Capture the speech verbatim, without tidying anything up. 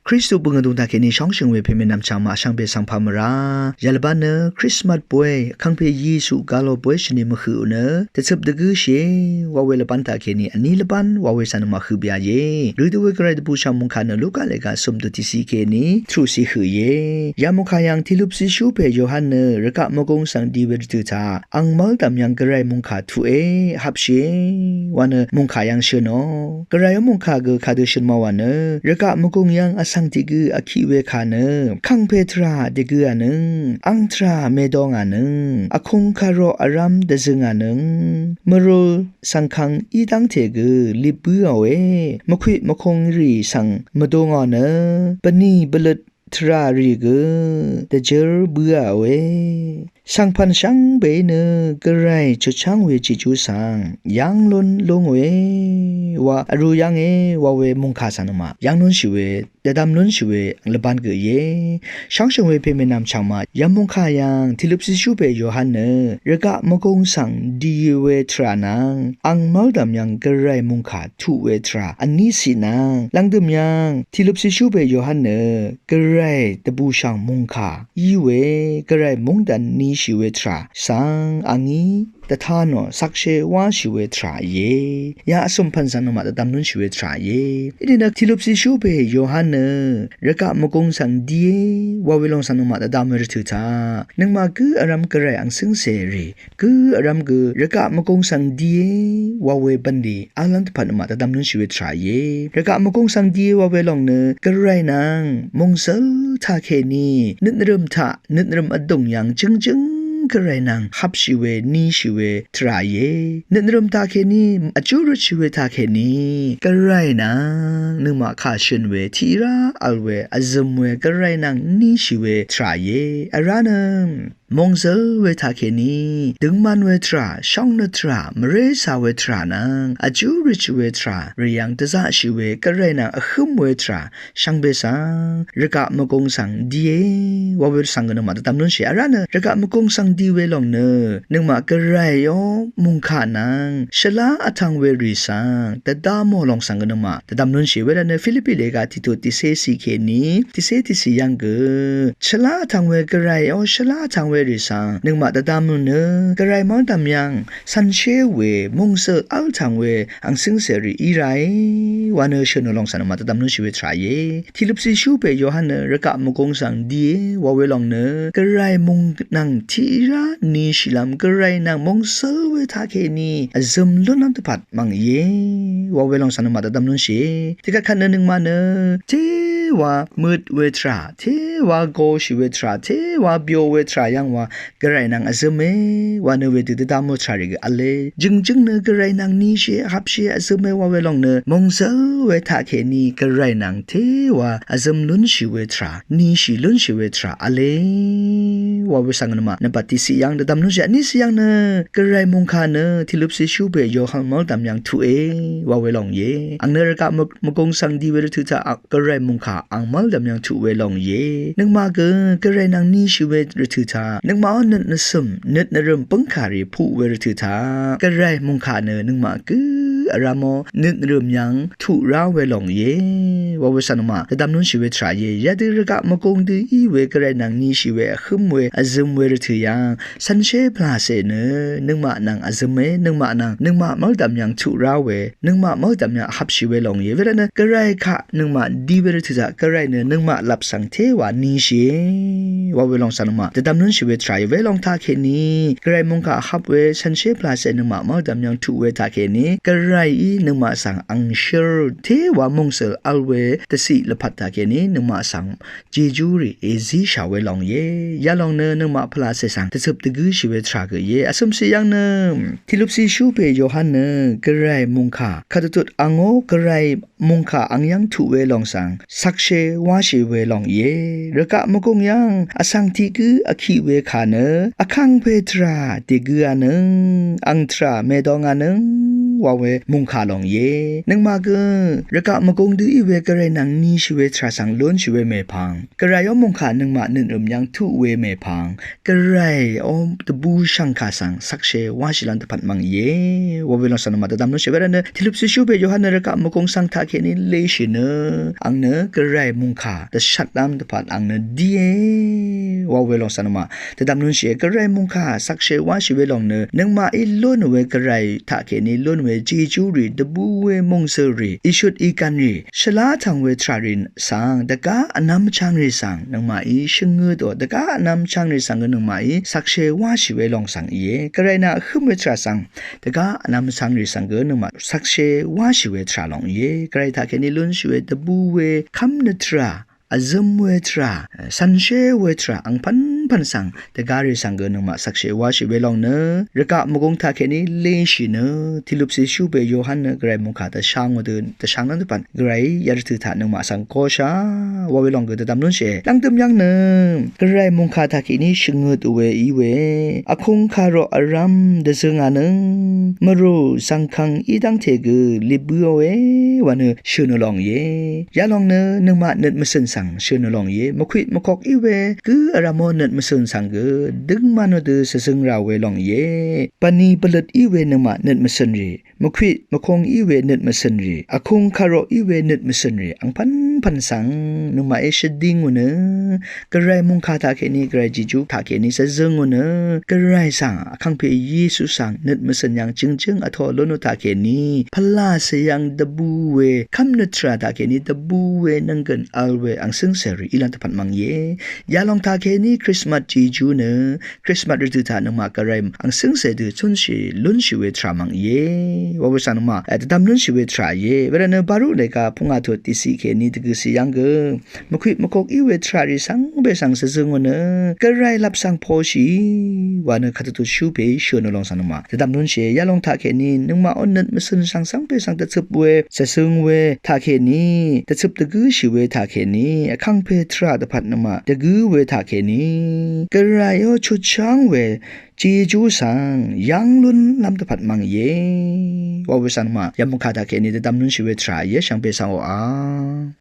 Kristu bøngø dungtaq kèní shóngshø̀ng we pèmè nvmchvng màshvngbe svngpà mvrá yalvbán nø Krismas bóy vkàngpè Yesu galo bóy shvni mvhøq nø dvcøp dvgǿshìe wa we lvbán taq kèní vní lvbán wa we svng nø màhøq byaìe. Rø dø we Gvray dvbùshv̀ng mòngkà nø Luka lèga cø̀m dø tiqciq kèní truqciq høqìe. Ya mòngkà yv̀ng tiqløpciqshú pè Yohan nø rvgaq mvgung svng di we rvtø̀ taq ang mv́l dv̀m yv̀ng Gvray mòngkà tuqe, hapshìe wa nø mòngkà yv̀ng shø̀nò. Gvray ó mòngkà gø kadø shø̀n ma wa nø rvgaq mvgung yv̀ng vsvng tiq gø vkiq we kà nø vkàngpè tvrà dègø ànøng, ang tvrà mèdong ànøng, vkung karoq vrv́m dvzøng ànøng, mvrul svngkvng í dv́ngte gø lip bǿòe, mvkwiq mvkung rì svng mvdungò nø bvnì bvløt tvrà rì gø dvjǿr bǿòe. Svngpv̀n shvngbeí nø Gvray chutcháng we jejú svng yv́ng lún lúngòe wa vrū yv́nge wa we mòngkà svng nø mà yv́ng lúnshì we, dvdvm lúnshì we lvbán gø íe. Shóngshø̀ng we pèmè nvmchvng màyv̀ng mòngkà yv̀ng tiqløpciqshú pè Yohan nø rvgaq mvgung svng di we tvrà nvng ang mv́l dv̀m yv̀ng Gvray mòngkà tuq we tvrà vní ciq nvng lv̀ngdø̀m yv̀ng tiqløpciqshú pè Yohan nø Gvray dvbùshv̀ng mòngkà í we Gvray móngdàn nishì we tvrà svng angí dvtanò shvkshé wáshì we tvrà íe. Ya vsø̀m pv̀n svng nø mà dvdvm lúnshì we tvrà íe. Íní nø tiqløpciqshú pè Yohan nø rvgaq mvgung svng die wa we lòng svng nø mà dvdvm we rvtø̀ taq nøngmaq gǿ vrv́m Gvray ang cǿngcèrì gǿ vrv́m gø rvgaq mvgung svng die wa we bv̀nlì v̄l lv́m dvpvt nø mà dvdvm lúnshì we tvrà íe. Rvgaq mvgung svng die wa we lòng nø Gvray nvng mòngzø̀l taqkèní nøtnvrø̀m taq nøtnvrø̀m vdùng yv̀ng jǿngjǿng Gvray nvng hapshì we nishì we tvrà íe. Nøtnvrø̀m taqkèní vjú røtshì we taqkèní Gvray nvng nøngmaq kà shø̀n we tiqrá vl we vzø̀m we Gvray nvng nishì we tvrà íe. Vrá nø mòngzø̀l we taqkèní døngman we tvrà, shóngnøt tvrà, mvrécà we tvrà nvng vjú røtshì we tvrà rì yv̀ng dvzaqshì we Gvray nvng vhǿm we tvrà shvngbe svng rvgaq mvgung svng die wa we svng gø nø mà dvdvm lúnshì. Vrá nø rvgaq mvgung svng di we lòng nø nøngmaq Gvray ó mòngkà nvng shvlá vtvng we rì svng dvdvmò lòng svng gø nø mà dvdvm lúnshì. Wervtnø Filipi lèga tiqtut tiqcé ciq kèní tiqcé tiqciq yv̀ng gø shvlá vtvng we Gvray ó shvlá vtvng we rì svng nøngmaq dvdvm nø Gvray mv́l dv̀m yv̀ng cv̀nshé we mòngzø̀l v́l tvng we ang cǿngcèrì í ràe wa nø shø̀nò lòng svng nø mà dvdvm lúnshì we tvrà íe. Tiqløpciqshú pè Yohan nø rvgaq mvgung svng die wa we lòng nø Gvray mùng nvng tiqrá nishìlv́m Gvray nvng mòngzø̀l we taqkèní vzø̀m lúnlv́m dvpvt mv̀ng íe wa we lòng svng nø mà dvdvm lúnshìe. Tiqkvt kvt nø nøngmaq nø téwa møt we tvrà, téwa goshì we tvrà, téwa byo we tvrà yv̀ng wa Gvray nvng vzø̀me wa nø wedø dvdvmò tvrà rì gø v̄le. Jø̀ngjǿng nø Gvray nvng nishìe, hapshìe, vzø̀me wa we lòng nø mòngzø̀l we taqkèní Gvray nvng téwa vzø̀m lúnshì we tvrà, nishì lúnshì we tvrà v̄le wa we svng nø mà nvmbat tiqciq yv̀ng dvdvm lúnshì. Vníciq yv̀ng nø Gvray mòngkà nø tiqløpciqshú pè Yohan mv́l dv̀m yv̀ng tuqe wa we lòng íe. Ang nø rvgaq mv- mvgung svng di we rvtø̀ taq Gvray mòngkà ang mv́l dv̀m yv̀ng tuq we lòng íe. Nøngmaq gø Gvray nvng nishì we rvtø̀ taq nøngmaq ó nøt nvcø̀m nøt nvrø̀m bǿngkàrì puq we rvtø̀ taq Gvray mòngkà nø nøngmaq gǿ vrv́m ó nøt nvrø̀m yv̀ng tuq rá we lòng íe wa we svng nø mà dvdvm lúnshì we tvrà íe. Yadø rvgaq mvgung dø í we Gvray nvng nishì we vhǿm we vzø̀m we rvtø̀ yv̀ng cv̀nshé pvlàcè nø nøngmaq nvng vzø̀me, nøngmaq nvng nøngmaq mv́l dv̀m yv̀ng tuq rá we, nøngmaq mv́l dv̀m yv̀ng hapshì we lòng íe. Wervtnø Gvray kaq nøngmaq di we rvtø̀ taq Gvray nø nøngmaq lap svng téwa nishìe wa we lòng svng nø mà dvdvm lúnshì we tvrà íe. Welòng taqkèní Gvray mòngkà hap we cv̀nshé pvlàcè nøngmaq mv́l dv̀m yv̀ng tuq we taqkèní Gvrayí nøngmaq svng ang shǿr téwa mòngzø̀l v́l we dvciq lvpat taqkèní nøngmaq svng jejú rì èzíshà we lòng íe. Yalòng nø nøngmaq pvlàcè svng dvcøp dvgǿshì we tvrà gø íe. Vcø̀mciq yv̀ng nø tiqløpciqshú pè Yohan nø Gvray mòngkà kadvtut angó Gvray mòngkà ang yv́ng tuq we lòng svng shvkshé wáshì we lòng íe. Rvgaq mvgung yv́ng vsvng tiq gǿ vkiq we kà nø vkàngpè tvrà dègø ànøng, ang tvrà mèdong ànøng wa we mùngkà lòng íe. Nøngmaq gø rvgaq mvgùng dø í we Gvray nvng nishì we tvrà svng lúnshì we mèpvng, Gvray ó mùngkà nøngmaq nøt rø̀m yv́ng tuq we mèpvng, Gvray ó dvbù shv̀ngkà svng shvkshè wáshì lv́m dvpvt mv̀ng íe. Wa we lòng svng nøngmaq dvdvm lúnshì we rvt nø, tìløp sishú we Yohan nø rvgaq mvgùng svng taqkèní leshì nø, ang nø Gvray mùngkà dvshat lv́m dvpvt ang nø dìe. Wa we lòng svng nøngmaq dvdvm lúnshì we Gvray mùngkà shvkshè wáshì we lòng nø, nøngmaqí lún we Gvray taqkèní lún we Jejú rì, dvbù we mòngzø̀l rì, ìshut ìgv̀n rì, shvlá tv̀ng we tvrà rì svng, dvgá vnvm vchvng rì svng nøngmaqí shvngø dø, dvgá vnvm vchvng rì svng gø nøngmaqí shvkshè wáshì we lòng svng íe. Gvray nà vhǿm we tvrà svng, dvgá vnvm vchvng rì svng gø nøngmaq shvkshè wáshì we tvrà lòng íe. Gvray taqkèní lúnshì we dvbù we kv́mnøt tvrà, vzøm we tvrà, cv̀nshé we tvrà, angpv̀npv̀n svng, dvgá rì svng gø nøngmaq shvkshè wáshì we lòng nø, rvgaq mvgùng taqkèní leshì nø, tìløp sishú we Yohan nø Gvray mùngkà dvshang wa dø, dvshang lv́m dvpvt, Gvray yarvtø̀ taq nøngmaq svng koshà, wa we lòng gø dvdvm lúnshì we. Lv́ngdøm yv́ng nø, Gvray mùngkà taqkèní shvngø dø we í we, vkung kàroq vrv́m dvzøngà nøng, mvrù svngkvng í dv́ngte gø lìbø̄ we, wa nø shø̀n ò lòng íe. Yalòng nø nøngmaq nøt mvsø̀n svng shø̀n ò lòng íe. Mvkwit mvkok í we gǿ vrv̀m ó nøt mvsø̀n svng gø, døngman ò dø shvzøng rà we lòng íe. Bvni bvløt í we nøngmaq nøt mvsø̀n rì, mvkwit mvkung í we nøt mvsø̀n rì, vkung kàroq í we nøt mvsø̀n rì, angpv̀npv̀n svng nøngmaqí shvding wa nø, Gvray mùngkà taqkèní, Gvray Jejú taqkèní shvzøng wa nø, Gvray svng, vkàngpè Yesu svng nøt mvsø̀n yv́ng jø̀ngjǿng vtoq lún wa taqkèní, pvlacè yv́ng dvbù we kv́mnøt tvrà taqkèní, dvbù we nvnggø̀n vl we ang sǿngcè rì í lv́m dvpvt mv̀ng íe. Yalòng taqkèní Krismas Jejú nø, Krismas rvtø̀ taq nøngmaq Gvray ang sǿngcè dø cúnshì lúnshì we tvrà mv̀ng íe. Wa we svng nøngmaq, e, dvdvm lúnshì we tvrà íe. Wervt nø Baruk lèga pungà tut tiqciq kèní dvgø̀ciq yv́ng gø, mvkwit mvkok í we tvrà rì svng be svng shvzøng wa nø, Gvray lap svng poshì, wa nø kadvtut shú pè shø̀n ò lòng svng nøngmaq dvdvm lúnshì we. Yalòng taqkèní nøngmaq ó nøt mvsø̀n svng svng be svng dvcøp we, shvzøng we taqkèní, dvcøp dvgǿshì we taqkèní, vkàngpè tvrà dvpvt nøngmaq dvgǿ we taqkèní, Gvray ó chutcháng we Jejú svng yv́ng lún lv́m dvpvt mv̀ng íe. Wa we svng nøngmaq yamùngkà taqkèní dvdvm lúnshì we tvrà íe, shvngbe svng oqà.